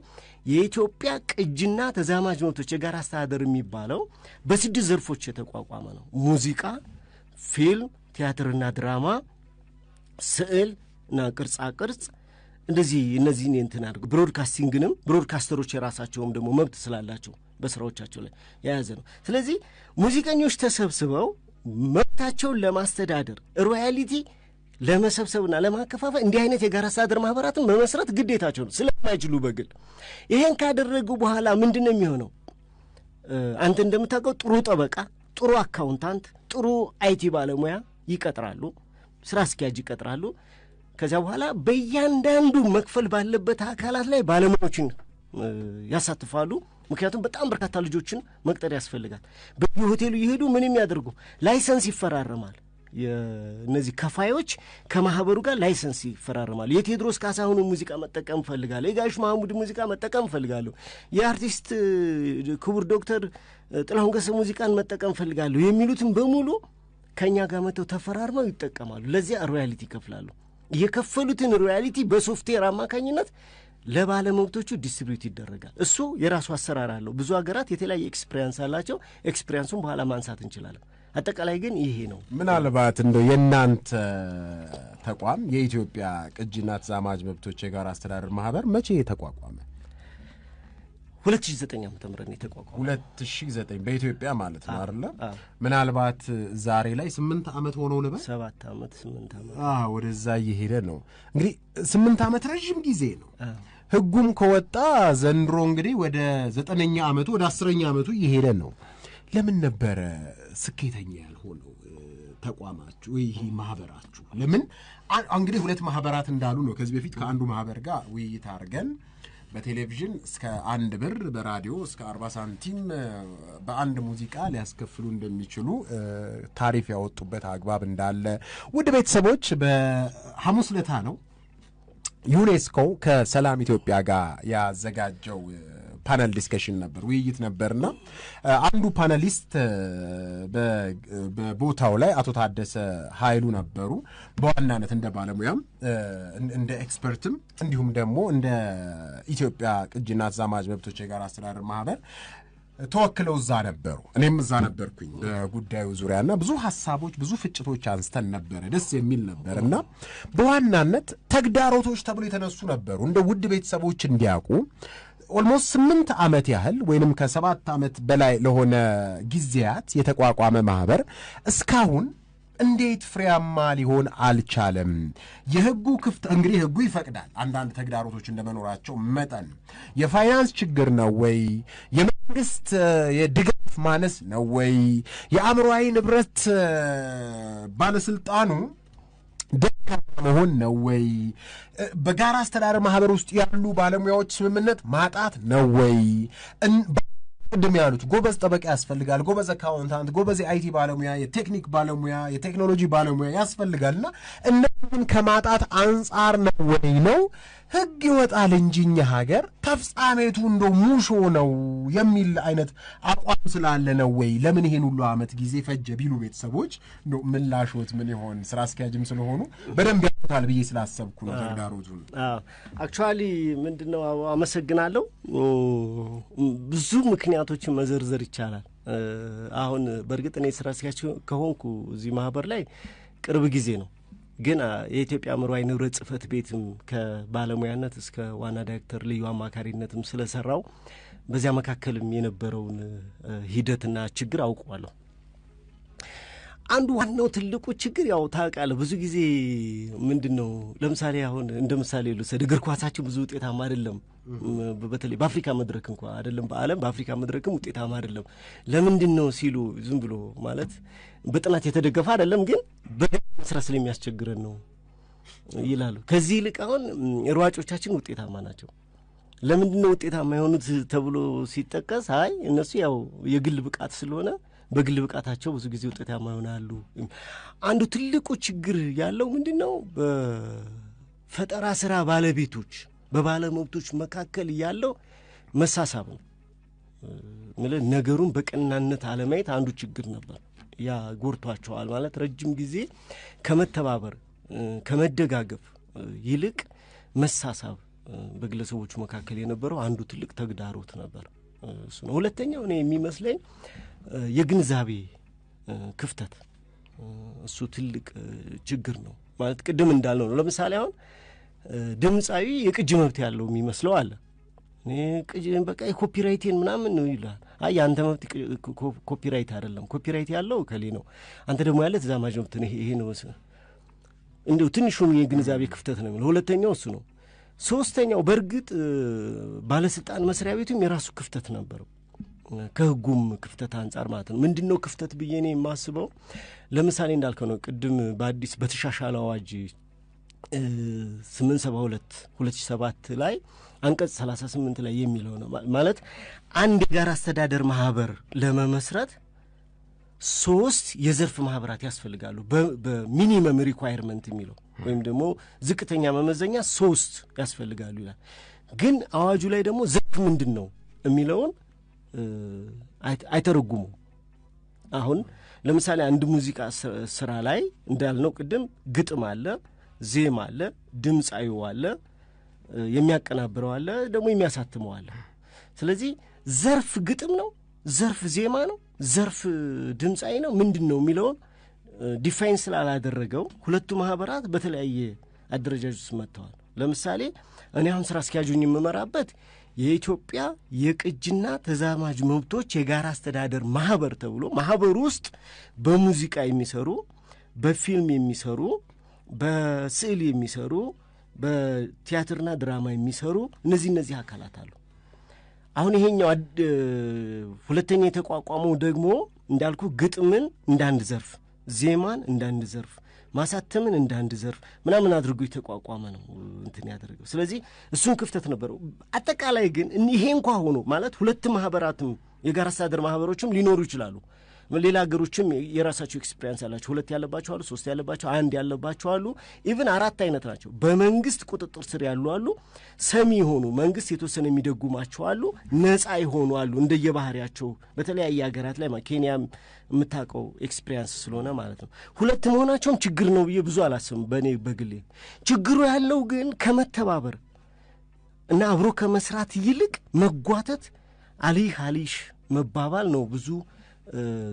የኢትዮጵያ ቅጅና ተዛማጅ መብቶች የጋራ አስተዳደር የሚባለው በስድስት ዘርፎች የተቋቋመ ነው። ሙዚቃ፣ ፊልም፣ ቲያትርና ድራማ፣ ስዕል እና ቅርጻ ቅርጽ፣ እንደዚህ እነዚህን እንትን አድርገው broadcasting ንም broadcaster ኦች የራሳቸውም ደግሞ መብት ስላላቸው በስራዎቻቸው ላይ የያዘ ነው። ስለዚህ ሙዚቀኞች ተሰብስበው መብታቸውን ለማስተዳደር፣ royalty ለመሰብሰብና ለማከፋፈል እንዲህ አይነት የጋራ አስተዳደር ማህበራትን መመስረት ግዴታቸው ነው፣ ስለማይችሉ በግል። ይሄን ካደረጉ በኋላ ምንድን ነው የሚሆነው? አንተ እንደምታውቀው ጥሩ ጠበቃ፣ ጥሩ accountant፣ ጥሩ IT ባለሙያ ይቀጥራሉ፣ ስራ አስኪያጅ ይቀጥራሉ። ከዚያ በኋላ በእያንዳንዱ መክፈል ባለበት አካላት ላይ ባለሙያዎችን ያሳትፋሉ። ምክንያቱም በጣም በርካታ ልጆችን መቅጠር ያስፈልጋል። በየሆቴሉ እየሄዱ ምንም ያደርጉ license ይፈራረማል። እነዚህ ከፋዮች ከማህበሩ ጋር license ይፈራረማሉ። የቴዎድሮስ ካሳሁንን ሙዚቃ መጠቀም እፈልጋለሁ፣ የጋሽ ማህሙድ ሙዚቃ መጠቀም እፈልጋለሁ፣ የአርቲስት ክቡር ዶክተር ጥላሁን ገሰሰ ሙዚቃን መጠቀም እፈልጋለሁ የሚሉትን በሙሉ ከእኛ ጋር መጥተው ተፈራርመው ይጠቀማሉ። ለዚያ royalty ይከፍላሉ። የከፈሉትን royalty በ software አማካኝነት ለባለመብቶቹ distribute ይደረጋል። እሱ የራሱ አሰራር አለው። ብዙ ሀገራት የተለያየ experience አላቸው። Experience ኡን በኋላ ማንሳት እንችላለን። አጠቃላይ ግን ይሄ ነው።
ምናልባት እንደው የእናንተ ተቋም የኢትዮጵያ ቅጂና ተዛማጅ መብቶች የጋራ አስተዳደር ማህበር መቼ ተቋቋመ?
2009 ዓመተ ምህረት ነው የተቋቋመው።
2009 በኢትዮጵያ ማለት ነው አይደለ? ምናልባት ዛሬ ላይ 8 ዓመት ሆነው ልበል?
7 ዓመት 8 ዓመት
ወደዛ እየሄደ ነው። እንግዲህ 8 ዓመት ረዥም ጊዜ ነው። ህጉም ከወጣ ዘንድሮ እንግዲህ ወደ 9ኛ ዓመቱ ወደ 10ኛ ዓመቱ እየሄደ ነው። ለምን ነበረ ስኬተኛ ያልሆነው ተቋማችሁ ይህ ማህበራችሁ? ለምን እንግዲህ ሁለት ማህበራት እንዳሉ ነው። ከዚህ በፊት ከአንዱ ማህበር ጋር ውይይት አድርገን በቴሌቪዥን እስከ 1 ብር በራዲዮ እስከ 40 ሳንቲም በአንድ ሙዚቃ ሊያስከፍሉ እንደሚችሉ ታሪፍ ያወጡበት አግባብ እንዳለ ውድ ቤተሰቦች በሐሙስ ለታ ነው ዩኔስኮ ከሰላም ኢትዮጵያ ጋር ያዘጋጀው panel discussion ነበር፣ ውይይት ነበርና አንዱ panelist በቦታው ላይ አቶ ታደሰ ኃይሉ ነበሩ። በዋናነት እንደ ባለሙያም እንደ expert ም እንዲሁም ደግሞ እንደ ኢትዮጵያ ቅጂና ተዛማጅ መብቶች የጋራ አስተዳደር ማህበር ተወክለው እዛ ነበሩ። እኔም እዛ ነበርኩኝ በጉዳዩ ዙሪያና ብዙ ሐሳቦች ብዙ ፍጭቶች አንስተን ነበረ። ደስ የሚል ነበርና በዋናነት ተግዳሮቶች ተብሎ የተነሱ ነበሩ። እንደ ውድ ቤተሰቦች እንዲያውቁ almost 8 ዓመት ያህል ወይንም ከ7 ዓመት በላይ ለሆነ ጊዜያት የተቋቋመ ማህበር እስካሁን እንዴት ፍሬያማ ሊሆን አልቻለም? የህጉ ክፍት እንግዲህ ህጉ ይፈቅዳል አንዳንድ ተግዳሮቶች እንደመኖራቸው መጠን የፋይናንስ ችግር ነው ወይ? የመንግስት የድጋፍ ማነስ ነው ወይ? የአእምሮአዊ ንብረት ባለስልጣኑ ደካማ መሆን ነው ወይ? በጋራ አስተዳደር ማህበር ውስጥ ያሉ ባለሙያዎች ስምምነት ማጣት ነው ወይ? ቅድም ያሉት ጎበዝ ጠበቃ ያስፈልጋል፣ ጎበዝ accountant፣ ጎበዝ የ IT ባለሙያ፣ የቴክኒክ ባለሙያ፣ የቴክኖሎጂ ባለሙያ ያስፈልጋልና እነዚህን ከማጣት አንጻር ነው ወይ ነው ህግ ይወጣል እንጂ እኛ ሀገር ተፍጻሜቱ እንደው ሙሾ ነው የሚል አይነት አቋም ስላለ ነው ወይ? ለምን ይሄን ሁሉ ዓመት ጊዜ ፈጀ ቢሉ ቤተሰቦች እንደው ምላሾት ምን ይሆን? ስራ አስኪያጅም ስለሆኑ በደንብ ያውቁታል ብዬ ስላሰብኩ ነው ተግዳሮቱን።
Actually ምንድነው፣ አመሰግናለሁ። ብዙ ምክንያቶችን መዘርዘር ይቻላል። አሁን በእርግጥ እኔ ስራ አስኪያጅ ከሆንኩ እዚህ ማህበር ላይ ቅርብ ጊዜ ነው። ግን የኢትዮጵያ አእምሯዊ ንብረት ጽሕፈት ቤትም ከባለሙያነት እስከ ዋና ዳይሬክተር ልዩ አማካሪነትም ስለሰራው በዚያ መካከልም የነበረውን ሂደትና ችግር አውቀዋለሁ። አንዱ ዋናው ትልቁ ችግር ያው ታውቃለህ፣ ብዙ ጊዜ ምንድነው ለምሳሌ አሁን እንደ ምሳሌ ልውሰድ፣ እግር ኳሳችን ብዙ ውጤታማ አይደለም። በተለይ በአፍሪካ መድረክ እንኳን አይደለም በዓለም በአፍሪካ መድረክም ውጤታማ አይደለም። ለምንድነው ሲሉ ዝም ብሎ ማለት በጥናት የተደገፈ አይደለም፣ ግን በስራ ስለሚያስቸግረን ነው ይላሉ። ከዚህ ይልቅ አሁን ሯጮቻችን ውጤታማ ናቸው። ለምንድነው ውጤታማ የሆኑት ተብሎ ሲጠቀስ አይ እነሱ ያው የግል ብቃት ስለሆነ በግል ብቃታቸው ብዙ ጊዜ ውጤታማ ይሆናሉ። አንዱ ትልቁ ችግር ያለው ምንድነው በፈጠራ ስራ ባለቤቶች በባለመብቶች መካከል ያለው መሳሳብ ነው። ነገሩን በቀናነት አለማየት አንዱ ችግር ነበር። ያ ጎርቷቸዋል ማለት ረጅም ጊዜ ከመተባበር ከመደጋገፍ ይልቅ መሳሳብ በግለሰቦቹ መካከል የነበረው አንዱ ትልቅ ተግዳሮት ነበር። እሱ ነው። ሁለተኛው እኔ የሚመስለኝ የግንዛቤ ክፍተት፣ እሱ ትልቅ ችግር ነው። ማለት ቅድም እንዳልነው ነው። ለምሳሌ አሁን ድምፃዊ የቅጅ መብት ያለው የሚመስለው አለ። እኔ ቅጅ በቃ የ copyright ኤን ምናምን ነው ይላል። አይ ያንተ መብት copyright አይደለም፣ copyright ያለው ከሌ ነው፣ አንተ ደግሞ ያለ ተዛማጅ መብት ነው፣ ይሄ ነው። እንደው ትንሹም የግንዛቤ ክፍተት ነው የሚለው። ሁለተኛው እሱ ነው። ሶስተኛው በእርግጥ ባለስልጣን መስሪያ ቤቱም የራሱ ክፍተት ነበረው፣ ከህጉም ክፍተት አንጻር ማለት ነው። ምንድነው ክፍተት ብዬ እኔ የማስበው ለምሳሌ እንዳልከው ነው ቅድም በአዲስ በተሻሻለው አዋጅ 872 2007 ላይ አንቀጽ 38 ላይ የሚለው ነው። ማለት አንድ የጋራ አስተዳደር ማህበር ለመመስረት 3 የዘርፍ ማህበራት ያስፈልጋሉ። በ minimum requirement የሚለው ወይም ደግሞ ዝቅተኛ መመዘኛ 3 ያስፈልጋሉ ይላል። ግን አዋጁ ላይ ደግሞ ዘርፍ ምንድን ነው የሚለውን አይተረጉሙም። አሁን ለምሳሌ አንድ ሙዚቃ ስራ ላይ እንዳልነው ቅድም ግጥም አለ፣ ዜማ አለ፣ ድምፃዊው አለ፣ የሚያቀናብረው አለ፣ ደግሞ የሚያሳትመው አለ። ስለዚህ ዘርፍ ግጥም ነው፣ ዘርፍ ዜማ ነው፣ ዘርፍ ድምፃዊ ነው፣ ምንድን ነው የሚለውን define ስላላደረገው ሁለቱ ማህበራት በተለያየ አደረጃጀት ውስጥ መጥተዋል። ለምሳሌ እኔ አሁን ስራ አስኪያጁን የምመራበት የኢትዮጵያ የቅጂና ተዛማጅ መብቶች የጋራ አስተዳደር ማህበር ተብሎ ማህበሩ ውስጥ በሙዚቃ የሚሰሩ፣ በፊልም የሚሰሩ፣ በስዕል የሚሰሩ፣ በቲያትርና ድራማ የሚሰሩ እነዚህ አካላት አሉ። አሁን ይሄኛው ሁለተኛ የተቋቋመው ደግሞ እንዳልኩ ግጥምን እንዳንድ ዘርፍ፣ ዜማን እንዳንድ ዘርፍ፣ ማሳተምን እንዳንድ ዘርፍ ምናምን አድርጎ የተቋቋመ ነው እንትን ያደረገው። ስለዚህ እሱን ክፍተት ነበረው። አጠቃላይ ግን ይሄ እንኳ ሆኖ ማለት ሁለት ማህበራትም የጋራ አስተዳደር ማህበሮችም ሊኖሩ ይችላሉ። ሌላ ሀገሮችም የራሳቸው experience ያላቸው 2 ያለባቸው አሉ፣ 3 ያለባቸው፣ 1 ያለባቸው አሉ። even 4 አይነት ናቸው። በመንግስት ቁጥጥር ስር ያሉ አሉ፣ semi የሆኑ መንግስት የተወሰነ የሚደጉማቸው አሉ፣ ነፃ የሆኑ አሉ። እንደየባህሪያቸው በተለያየ ሀገራት ላይ ኬንያም የምታውቀው experience ስለሆነ ማለት ነው። ሁለት መሆናቸውም ችግር ነው ብዬ ብዙ አላስብም በእኔ በግሌ። ችግሩ ያለው ግን ከመተባበር እና አብሮ ከመስራት ይልቅ መጓተት፣ አሊህ አሊሽ መባባል ነው ብዙ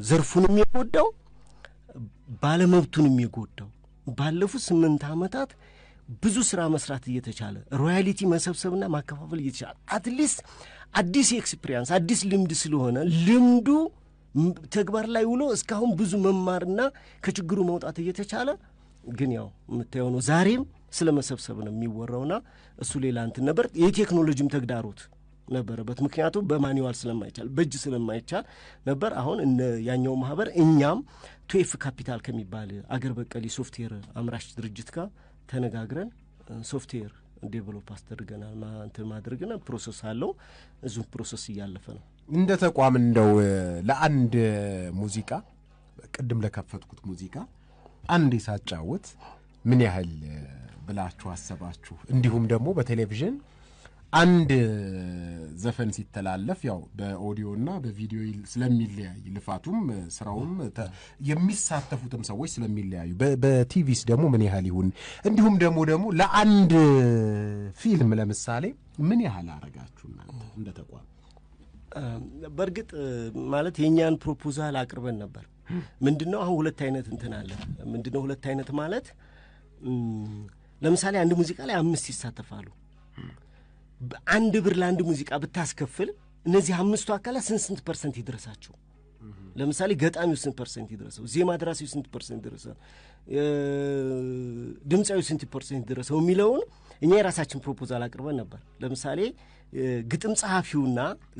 ዘርፉንም የጎዳው ባለመብቱንም የጎዳው። ባለፉት 8 ዓመታት ብዙ ስራ መስራት እየተቻለ royalty መሰብሰብና ማከፋፈል እየተቻለ at least አዲስ experience አዲስ ልምድ ስለሆነ ልምዱ ተግባር ላይ ውሎ እስካሁን ብዙ መማርና ከችግሩ መውጣት እየተቻለ ግን ያው የምታየው ነው። ዛሬም ስለመሰብሰብ ነው የሚወራውና እሱ ሌላ እንትን ነበር። የቴክኖሎጂም ተግዳሮት ነበረበት። ምክንያቱም በ manual ስለማይቻል በእጅ ስለማይቻል ነበር። አሁን ያኛው ማህበር እኛም ቱኤፍ ካፒታል ከሚባል አገር በቀል የሶፍትዌር አምራች ድርጅት ጋር ተነጋግረን ሶፍትዌር develop አስደርገናል። እንትን ማድረግና process አለው። እዙም process እያለፈ ነው።
እንደ ተቋም እንደው ለአንድ ሙዚቃ ቅድም ለከፈትኩት ሙዚቃ አንዴ ሳጫውት ምን ያህል ብላችሁ አሰባችሁ? እንዲሁም ደግሞ በቴሌቪዥን አንድ ዘፈን ሲተላለፍ ያው በኦዲዮና በቪዲዮ ስለሚለያይ ልፋቱም ስራውም የሚሳተፉትም ሰዎች ስለሚለያዩ በቲቪስ ደግሞ ምን ያህል ይሁን? እንዲሁም ደግሞ ለአንድ ፊልም ለምሳሌ ምን ያህል አረጋችሁ እናንተ እንደ ተቋም?
በእርግጥ ማለት የኛን proposal አቅርበን ነበር። ምንድነው አሁን ሁለት አይነት እንትን አለ። ምንድነው ሁለት አይነት ማለት? ለምሳሌ አንድ ሙዚቃ ላይ 5 ይሳተፋሉ። አንድ ብር ለአንድ ሙዚቃ ብታስከፍል እነዚህ 5ቱ አካላት ስንት percent ይድረሳቸው? ለምሳሌ ገጣሚው ስንት percent ይድረሰው? ዜማ ደራሲው ስንት percent ይድረሰው? ድምፃዊው ስንት percent ይድረሰው የሚለውን እኛ የራሳችን proposal አቅርበን ነበር። ለምሳሌ ግጥም ጸሐፊውና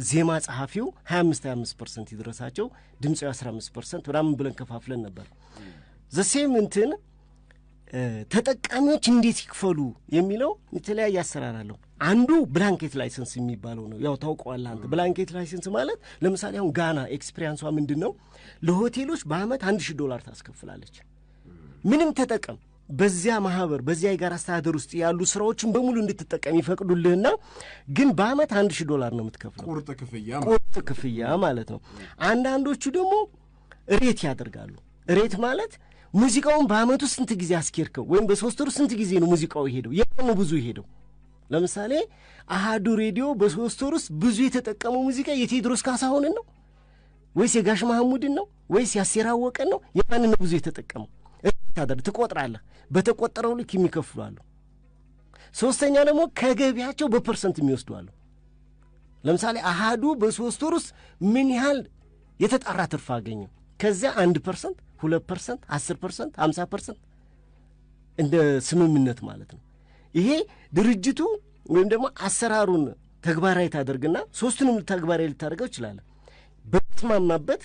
ዜማ ጸሐፊው 25% ይድረሳቸው፣ ድምፃዊው 15% ምናምን ብለን ከፋፍለን ነበር። the same እንትን ተጠቃሚዎች እንዴት ይክፈሉ የሚለው የተለያየ አሰራር አለው። አንዱ blanket license የሚባለው ነው። ያው ታውቀዋለህ አንተ። blanket license ማለት ለምሳሌ አሁን ጋና experience ዋ ምንድነው? ለሆቴሎች በአመት $1000 ታስከፍላለች። ምንም ተጠቀም በዚያ ማህበር በዚያ የጋራ አስተዳደር ውስጥ ያሉ ስራዎችን በሙሉ እንድትጠቀም ይፈቅዱልህና ግን በአመት $1000 ነው የምትከፍለው። ቁርጥ ክፍያ ማለት ነው። አንዳንዶቹ ደግሞ rate ያደርጋሉ። rate ማለት ሙዚቃውን በአመቱ ስንት ጊዜ አስኬርከው ወይም በ3 ወር ስንት ጊዜ ነው ሙዚቃው ሄደው የሆነ ብዙ ሄደው። ለምሳሌ አሃዱ ሬዲዮ በ3 ወር ውስጥ ብዙ የተጠቀመው ሙዚቃ የቴዎድሮስ ካሳሁንን ነው ወይስ የጋሽ መሐሙድን ነው ወይስ ያሴር አወቀን ነው? የማንን ነው ብዙ የተጠቀመው? ታደር ትቆጥራለህ። በተቆጠረው ልክ የሚከፍሉ አሉ። ሶስተኛ ደግሞ ከገቢያቸው በ percent የሚወስዱ አሉ። ለምሳሌ አሃዱ በ3 ወር ውስጥ ምን ያህል የተጣራ ትርፍ አገኘ? ከዚያ 1%፣ 2%፣ 10%፣ 50% እንደ ስምምነት ማለት ነው። ይሄ ድርጅቱ ወይም ደግሞ አሰራሩን ተግባራዊ ታደርግና ሶስቱንም ተግባራዊ ልታደርገው ይችላል። በተስማማበት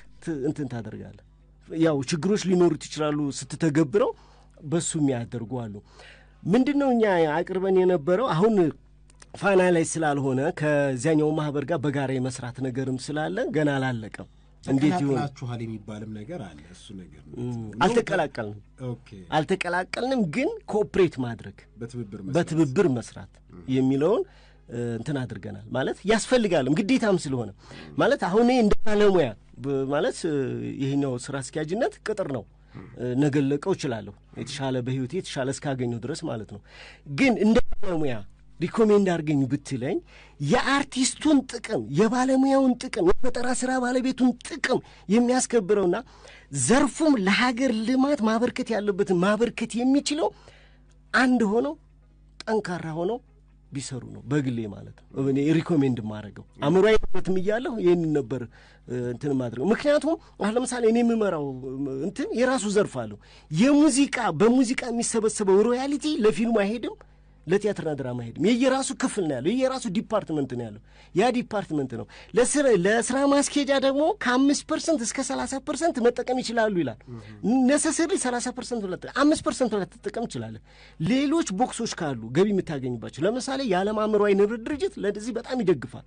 እንትን ታደርጋለህ። ያው ችግሮች ሊኖሩት ይችላሉ ስትተገብረው፣ በሱ የሚያደርጉ አሉ። ምንድነው እኛ አቅርበን የነበረው አሁን ፋና ላይ ስላልሆነ ከዚያኛው ማህበር ጋር በጋራ የመስራት ነገርም ስላለ ገና አላለቀም። እንዴት ይሆን?
ተቀላቅላችኋል የሚባልም ነገር አለ። እሱ ነገር
አልተቀላቀልንም፣ አልተቀላቀልንም፣ ግን cooperate ማድረግ፣ በትብብር መስራት የሚለውን እንትን አድርገናል። ማለት ያስፈልጋልም ግዴታም ስለሆነ፣ ማለት አሁን እንደ ባለሙያ፣ ማለት ይሄኛው ስራ አስኪያጅነት ቅጥር ነው፣ ነገ ልለቀው እችላለሁ የተሻለ በህይወቴ የተሻለ እስካገኘሁ ድረስ ማለት ነው። ግን እንደ ባለሙያ recommend አድርገኝ ብትለኝ የአርቲስቱን ጥቅም፣ የባለሙያውን ጥቅም፣ የፈጠራ ስራ ባለቤቱን ጥቅም የሚያስከብረውና ዘርፉም ለሀገር ልማት ማበርከት ያለበትን ማበርከት የሚችለው አንድ ሆነው ጠንካራ ሆነው ቢሰሩ ነው። በግሌ ማለት ነው እኔ recommend የማደርገው። አእምሯዊ ንብረትም እያለሁ ይህንን ነበር እንትን ማድረገው። ምክንያቱም አሁን ለምሳሌ እኔ የምመራው እንትን የራሱ ዘርፍ አለው። የሙዚቃ፣ በሙዚቃ የሚሰበሰበው royalty ለፊልሙ አይሄድም፣ ለቲያትርና ድራማ አይሄድም። የየራሱ ክፍል ነው ያለው፣ የየራሱ department ነው ያለው። ያ department ነው። ለስራ ማስኬጃ ደግሞ ከ5% እስከ 30% መጠቀም ይችላሉ ይላል። Necessarily 30%፣ 5% ልትጠቀም ትችላለህ። ሌሎች box ኦች ካሉ ገቢ የምታገኝባቸው፣ ለምሳሌ የዓለም አእምሯዊ ንብረት ድርጅት ለዚህ በጣም ይደግፋል።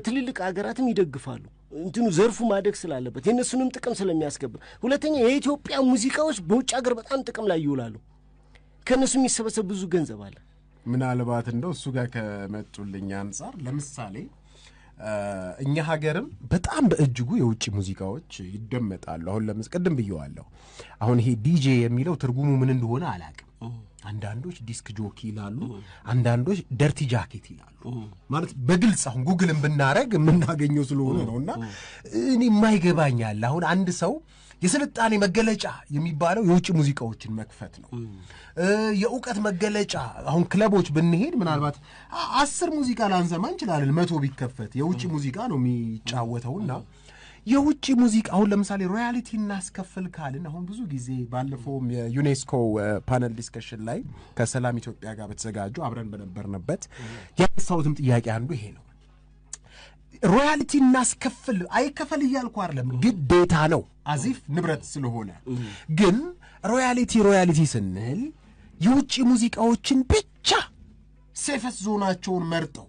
ትልልቅ ሀገራትም ይደግፋሉ። እንትኑ ዘርፉ ማደግ ስላለበት የእነሱንም ጥቅም ስለሚያስከብር። ሁለተኛ የኢትዮጵያ ሙዚቃዎች በውጭ ሀገር በጣም ጥቅም ላይ ይውላሉ። ከእነሱ የሚሰበሰብ ብዙ ገንዘብ አለ።
ምናልባት እንደው እሱ ጋር ከመጡልኝ አንጻር ለምሳሌ እኛ ሀገርም በጣም በእጅጉ የውጭ ሙዚቃዎች ይደመጣሉ። አሁን ቅድም ብየዋለሁ። አሁን ይሄ ዲጄ የሚለው ትርጉሙ ምን እንደሆነ አላቅም። አንዳንዶች disc jockey ይላሉ፣ አንዳንዶች dirty jacket ይላሉ። ማለት በግልጽ አሁን ጉግልን ብናረግ የምናገኘው ስለሆነ ነው። እና እኔ የማይገባኛል፣ አሁን አንድ ሰው የስልጣኔ መገለጫ የሚባለው የውጭ ሙዚቃዎችን መክፈት ነው። የእውቀት መገለጫ፣ አሁን ክለቦች ብንሄድ ምናልባት 10 ሙዚቃ ላንሰማ እንችላለን፣ 100 ቢከፈት የውጭ ሙዚቃ ነው የሚጫወተውና የውጭ ሙዚቃ አሁን ለምሳሌ royalty እናስከፍል ካልን፣ አሁን ብዙ ጊዜ ባለፈውም የዩኔስኮ panel discussion ላይ ከሰላም ኢትዮጵያ ጋር በተዘጋጁ አብረን በነበርንበት ያነሳሁትም ጥያቄ አንዱ ይሄ ነው። Royalty እናስከፍል አይከፈል እያልኩ አይደለም፣ ግዴታ ነው as if ንብረት ስለሆነ። ግን royalty ስንል የውጭ ሙዚቃዎችን ብቻ safest zone ኣቸውን መርጠው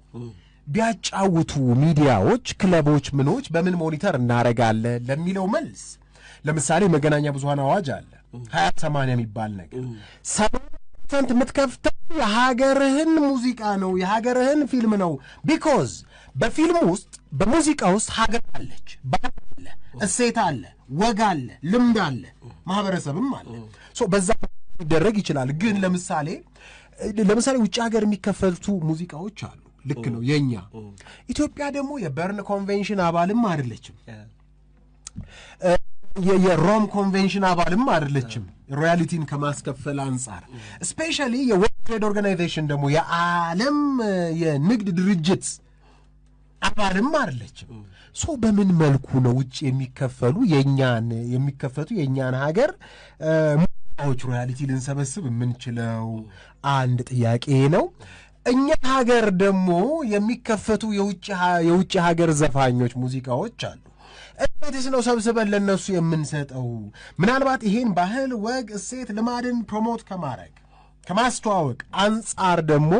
ቢያጫውቱ ሚዲያዎች፣ ክለቦች፣ ምኖች በምን monitor እናረጋለን ለሚለው መልስ ለምሳሌ መገናኛ ብዙኃን አዋጅ አለ፣ 20/80 የሚባል ነገር። 70% የምትከፍተው የሀገርህን ሙዚቃ ነው፣ የሀገርህን ፊልም ነው። Because በፊልም ውስጥ በሙዚቃ ውስጥ ሀገር አለች፣ ባህል አለ፣ እሴት አለ፣ ወግ አለ፣ ልምድ አለ፣ ማህበረሰብም አለ። So በዛ ሊደረግ ይችላል። ግን ለምሳሌ ውጭ ሀገር የሚከፈቱ ሙዚቃዎች አሉ። ልክ ነው የኛ። ኢትዮጵያ ደግሞ የበርን ኮንቬንሽን አባልም አይደለችም። የሮም ኮንቬንሽን አባልም አይደለችም። Royalty ን ከማስከፈል አንጻር especially የ World Trade Organization ደግሞ የዓለም የንግድ ድርጅት አባልም አይደለችም። So በምን መልኩ ነው ውጭ የሚከፈሉ የኛን የሚከፈቱ የእኛን ሀገር ሙዚቃዎች royalty ልንሰበስብ የምንችለው? አንድ ጥያቄ ነው። እኛ ሀገር ደግሞ የሚከፈቱ የውጭ ሀገር ዘፋኞች ሙዚቃዎች አሉ። እንዴትስ ነው ሰብስበን ለነሱ የምንሰጠው? ምናልባት ይሄን ባህል፣ ወግ፣ እሴት፣ ልማድን promote ከማድረግ ከማስተዋወቅ አንጻር ደግሞ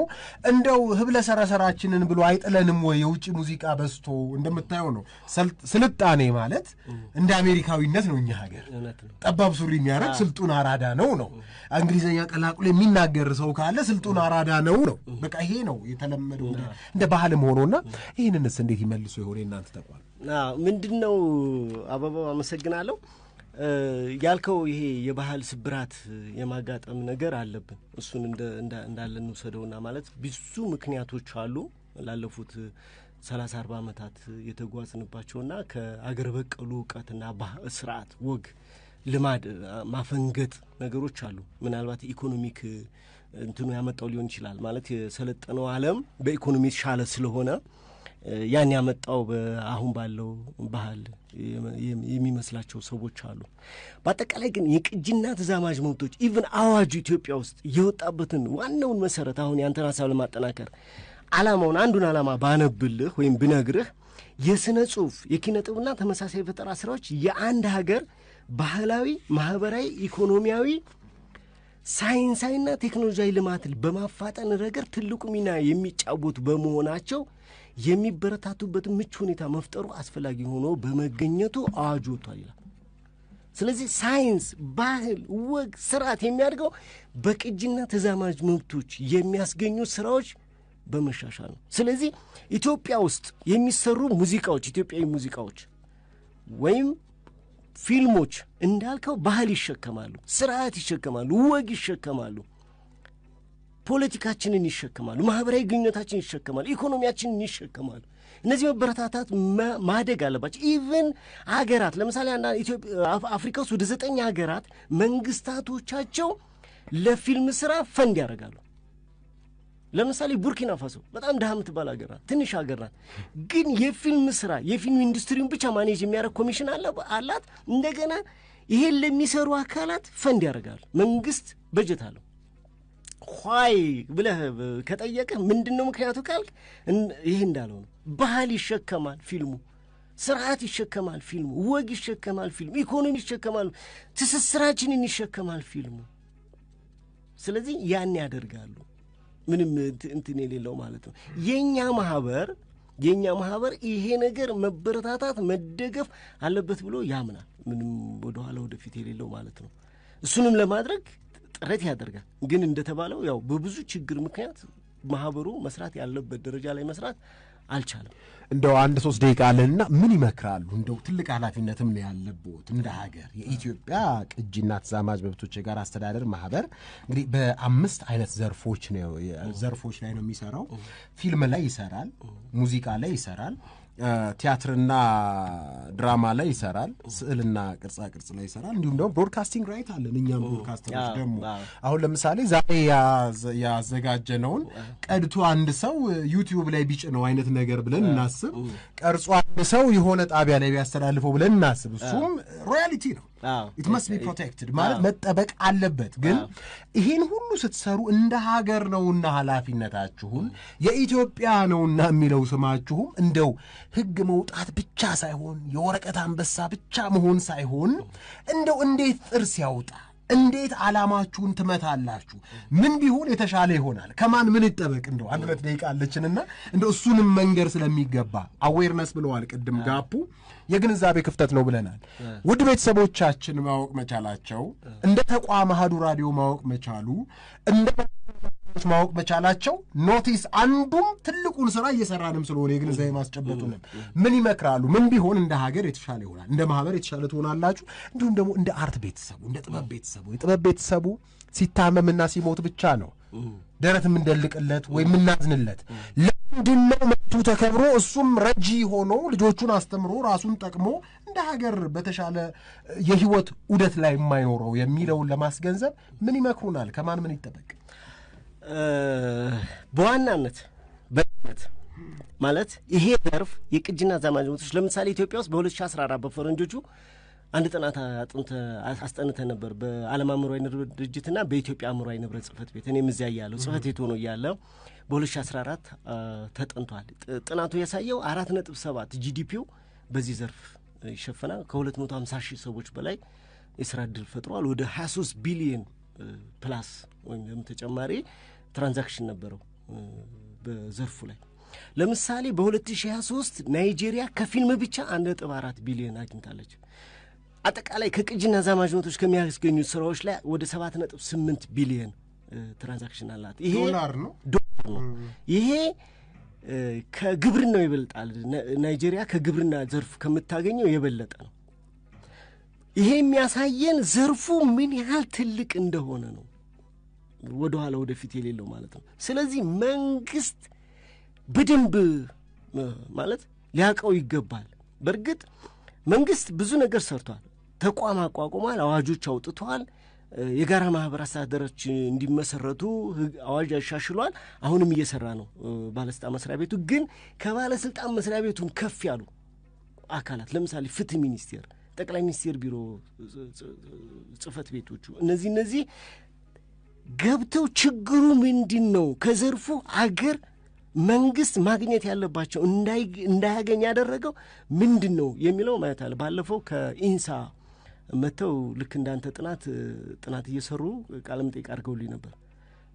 እንደው ህብለ ሰረሰራችንን ብሎ አይጥለንም ወይ? የውጭ ሙዚቃ በዝቶ እንደምታየው ነው። ስልጣኔ ማለት እንደ አሜሪካዊነት ነው። እኛ ሀገር ጠባብ ሱሪ የሚያደርግ ስልጡን አራዳ ነው ነው። እንግሊዝኛ ቀላቅሎ የሚናገር ሰው ካለ ስልጡን አራዳ ነው ነው። በቃ ይሄ ነው የተለመደው እንደ ባህልም ሆኖና ይህንንስ እንዴት ይመልሱ የሆነ የእናንተ ተቋም?
ምንድን ነው አበባው፣ አመሰግናለሁ። ያልከው ይሄ የባህል ስብራት የማጋጠም ነገር አለብን። እሱን እንዳለ እንውሰደውና ማለት ብዙ ምክንያቶች አሉ ላለፉት 30 40 ዓመታት የተጓዝንባቸውና ከአገር በቀሉ እውቀትና ስርዓት፣ ወግ፣ ልማድ ማፈንገጥ ነገሮች አሉ። ምናልባት economic እንትኑ ያመጣው ሊሆን ይችላል። ማለት የሰለጠነው ዓለም በኢኮኖሚ የተሻለ ስለሆነ ያን ያመጣው አሁን ባለው ባህል የሚመስላቸው ሰዎች አሉ። በአጠቃላይ ግን የቅጂና ተዛማጅ መብቶች even አዋጁ ኢትዮጵያ ውስጥ የወጣበትን ዋናውን መሰረት፣ አሁን ያንተን ሀሳብ ለማጠናከር ዓላማውን፣ አንዱን ዓላማ ባነብልህ ወይም ብነግርህ፣ የስነ ጽሁፍ፣ የኪነ ጥበብና ተመሳሳይ የፈጠራ ስራዎች የአንድ ሀገር ባህላዊ፣ ማህበራዊ፣ ኢኮኖሚያዊ ሳይንሳዊና ቴክኖሎጂያዊ ልማትን በማፋጠን ረገድ ትልቁ ሚና የሚጫወቱ በመሆናቸው የሚበረታቱበትን ምቹ ሁኔታ መፍጠሩ አስፈላጊ ሆኖ በመገኘቱ አዋጁ ወጥቷል ይላል። ስለዚህ ሳይንስ፣ ባህል፣ ወግ፣ ስርዓት የሚያድገው በቅጂና ተዛማጅ መብቶች የሚያስገኙ ስራዎች በመሻሻል ነው። ስለዚህ ኢትዮጵያ ውስጥ የሚሰሩ ሙዚቃዎች፣ ኢትዮጵያዊ ሙዚቃዎች ወይም ፊልሞች እንዳልከው ባህል ይሸከማሉ፣ ስርዓት ይሸከማሉ፣ ወግ ይሸከማሉ፣ ፖለቲካችንን ይሸከማሉ፣ ማህበራዊ ግንኙነታችንን ይሸከማሉ፣ ኢኮኖሚያችንን ይሸከማሉ። እነዚህ መበረታታት ማደግ አለባቸው። Even ሀገራት ለምሳሌ አንዳንድ አፍሪካ ውስጥ ወደ 9 ሀገራት መንግስታቶቻቸው ለፊልም ስራ ፈንድ ያደርጋሉ። ለምሳሌ ቡርኪና ፋሶ በጣም ድሃ የምትባል ሀገር ናት፣ ትንሽ ሀገር ናት። ግን የፊልም ስራ የፊልም ኢንዱስትሪውን ብቻ manage የሚያደርግ ኮሚሽን አላት። እንደገና ይሄን ለሚሰሩ አካላት ፈንድ ያደርጋሉ። መንግስት በጀት አለው። Why ብለህ ከጠየቅህ ምንድን ነው ምክንያቱ ካልክ ይህ እንዳለው ነው። ባህል ይሸከማል ፊልሙ፣ ስርዓት ይሸከማል ፊልሙ፣ ወግ ይሸከማል ፊልሙ፣ ኢኮኖሚ ይሸከማል፣ ትስስራችንን ይሸከማል ፊልሙ። ስለዚህ ያን ያደርጋሉ። ምንም እንትን የሌለው ማለት ነው። የኛ ማህበር ይሄ ነገር መበረታታት መደገፍ አለበት ብሎ ያምናል። ምንም ወደኋላ ወደፊት የሌለው ማለት ነው። እሱንም ለማድረግ ጥረት ያደርጋል። ግን እንደተባለው ያው በብዙ ችግር ምክንያት ማህበሩ መስራት ያለበት ደረጃ ላይ መስራት አልቻለም።
እንደው አንድ 3 ደቂቃ አለንና ምን ይመክራሉ? እንደው ትልቅ ኃላፊነትም ነው ያለብዎት እንደ ሀገር። የኢትዮጵያ ቅጂና ተዛማጅ መብቶች የጋራ አስተዳደር ማህበር እንግዲህ በአምስት አይነት ዘርፎች ላይ ነው የሚሰራው። ፊልም ላይ ይሰራል፣ ሙዚቃ ላይ ይሰራል፣ ቲያትርና ድራማ ላይ ይሰራል፣ ስዕልና ቅርጻ ቅርጽ ላይ ይሰራል። እንዲሁም ደግሞ broadcasting right አለን። እኛም broadcaster ኦች ደግሞ አሁን ለምሳሌ ዛሬ ያዘጋጀነውን ቀድቶ አንድ ሰው ዩቲዩብ ላይ ቢጭነው አይነት ነገር ብለን እናስብ፣ ቀርጾ አንድ ሰው የሆነ ጣቢያ ላይ ቢያስተላልፈው ብለን እናስብ፣ እሱም royalty ነው። It must be protected ማለት መጠበቅ አለበት። ግን ይሄን ሁሉ ስትሰሩ እንደ ሀገር ነውና ኃላፊነታችሁን የኢትዮጵያ ነውና የሚለው ስማችሁም እንደው ሕግ መውጣት ብቻ ሳይሆን፣ የወረቀት አንበሳ ብቻ መሆን ሳይሆን፣ እንደው እንዴት ጥርስ ያውጣ፣ እንዴት ዓላማችሁን ትመታላችሁ? ምን ቢሆን የተሻለ ይሆናል? ከማን ምን ይጠበቅ? እንደው አንድ 2 ደቂቃ አለችንና እንደው እሱንም መንገር ስለሚገባ awareness ብለዋል ቅድም፣ gap ኡ የግንዛቤ ክፍተት ነው ብለናል። ውድ ቤተሰቦቻችን ማወቅ መቻላቸው፣ እንደ ተቋም አህዱ ራዲዮ ማወቅ መቻሉ፣ እንደ ማወቅ መቻላቸው notice አንዱም ትልቁን ስራ እየሰራንም ስለሆነ የግንዛቤ ማስጨበጡንም ምን ይመክራሉ? ምን ቢሆን እንደ ሀገር የተሻለ ይሆናል? እንደ ማህበር የተሻለ ትሆናላችሁ? እንዲሁም ደግሞ እንደ art ቤተሰቡ፣ እንደ ጥበብ ቤተሰቡ፣ የጥበብ ቤተሰቡ ሲታመምና ሲሞት ብቻ ነው ደረት የምንደልቅለት ወይም የምናዝንለት። ለምንድን ነው መብቱ ተከብሮ እሱም ረጂ ሆኖ ልጆቹን አስተምሮ ራሱን ጠቅሞ እንደ ሀገር በተሻለ የህይወት ዑደት ላይ የማይኖረው የሚለውን ለማስገንዘብ ምን ይመክሩናል? ከማን ምን ይጠበቅ?
በዋናነት በዋናነት ማለት ይሄ ዘርፍ የቅጂና ተዛማጅ መብቶች ለምሳሌ ኢትዮጵያ ውስጥ በ2014 በፈረንጆቹ አንድ ጥናት አስጠንተን ነበር በዓለም አእምሯዊ ንብረት ድርጅትና በኢትዮጵያ አእምሯዊ ንብረት ጽህፈት ቤት። እኔም እዚያ እያለሁ፣ ጽህፈት ቤት ሆኖ እያለ በ2014 ተጠንቷል። ጥናቱ ያሳየው 4.7 GDP ው በዚህ ዘርፍ ይሸፈናል። ከ250 ሺህ ሰዎች በላይ የስራ እድል ፈጥሯል። ወደ 23 ቢሊየን plus ወይም ደግሞ ተጨማሪ transaction ነበረው በዘርፉ ላይ። ለምሳሌ በ2023 ናይጄሪያ ከፊልም ብቻ 1.4 ቢሊዮን አግኝታለች። አጠቃላይ ከቅጂና ተዛማጅ መብቶች ከሚያስገኙት ስራዎች ላይ ወደ 7.8 ቢሊዮን transaction አላት። ይሄ
ዶላር ነው።
ዶላር ነው። ይሄ ከግብርናው ይበልጣል። ናይጄሪያ ከግብርና ዘርፍ ከምታገኘው የበለጠ ነው። ይሄ የሚያሳየን ዘርፉ ምን ያህል ትልቅ እንደሆነ ነው። ወደኋላ ወደፊት የሌለው ማለት ነው። ስለዚህ መንግስት በደንብ ማለት ሊያውቀው ይገባል። በእርግጥ መንግስት ብዙ ነገር ሰርቷል። ተቋም አቋቁሟል፣ አዋጆች አውጥተዋል። የጋራ ማህበር አስተዳደሮች እንዲመሰረቱ አዋጅ አሻሽሏል። አሁንም እየሰራ ነው ባለስልጣን መስሪያ ቤቱ። ግን ከባለስልጣን መስሪያ ቤቱን ከፍ ያሉ አካላት ለምሳሌ ፍትህ ሚኒስቴር፣ ጠቅላይ ሚኒስቴር ቢሮ ጽህፈት ቤቶቹ እነዚህ ገብተው ችግሩ ምንድን ነው፣ ከዘርፉ አገር መንግስት ማግኘት ያለባቸው እንዳያገኝ ያደረገው ምንድን ነው የሚለው ማየት አለ። ባለፈው ከኢንሳ መጥተው ልክ እንዳንተ ጥናት እየሰሩ ቃለ መጠይቅ አድርገውልኝ ነበር።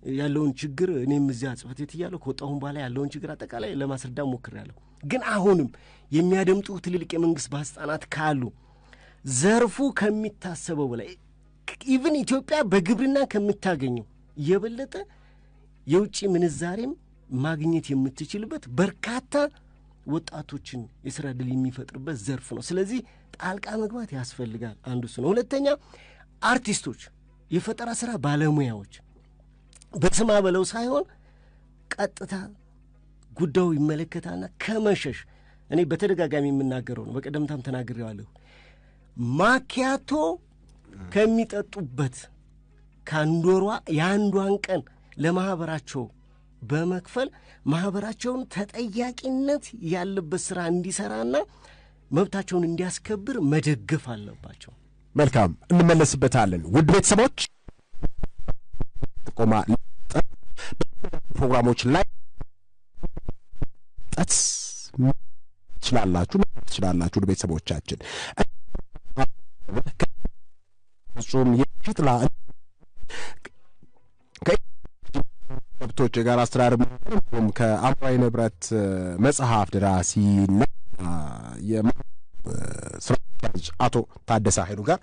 ያለውን ችግር እኔም እዚያ ጽሕፈት ቤት እያለሁ ከወጣሁም በኋላ ያለውን ችግር አጠቃላይ ለማስረዳት ሞክሬያለሁ። ግን አሁንም የሚያደምጡ ትልልቅ የመንግስት ባለስልጣናት ካሉ ዘርፉ ከሚታሰበው በላይ፣ even ኢትዮጵያ በግብርና ከምታገኘው የበለጠ የውጭ ምንዛሬም ማግኘት የምትችልበት፣ በርካታ ወጣቶችን የስራ ዕድል የሚፈጥርበት ዘርፍ ነው። ስለዚህ ጣልቃ መግባት ያስፈልጋል። አንዱ እሱ ነው። ሁለተኛ አርቲስቶች፣ የፈጠራ ስራ ባለሙያዎች በስማ በለው ሳይሆን ቀጥታ ጉዳዩ ይመለከታልና ከመሸሽ፣ እኔ በተደጋጋሚ የምናገረው ነው፣ በቀደምታም ተናግሬዋለሁ። ማኪያቶ ከሚጠጡበት ከአንድ ወሯ የአንዷን ቀን ለማኅበራቸው በመክፈል ማኅበራቸውን ተጠያቂነት ያለበት ስራ እንዲሰራና መብታቸውን እንዲያስከብር መደገፍ አለባቸው።
መልካም፣ እንመለስበታለን። ውድ ቤተሰቦች፣ ጥቆማ ፕሮግራሞች ላይ ጠት ትችላላችሁ። ውድ ቤተሰቦቻችን፣ ፍጹም የሽጥላ መብቶች የጋራ አስተዳደር እንዲሁም ከአእምሯዊ ንብረት መጽሐፍ ደራሲና የስራ አስኪያጅ አቶ ታደሰ ኃይሉ ጋር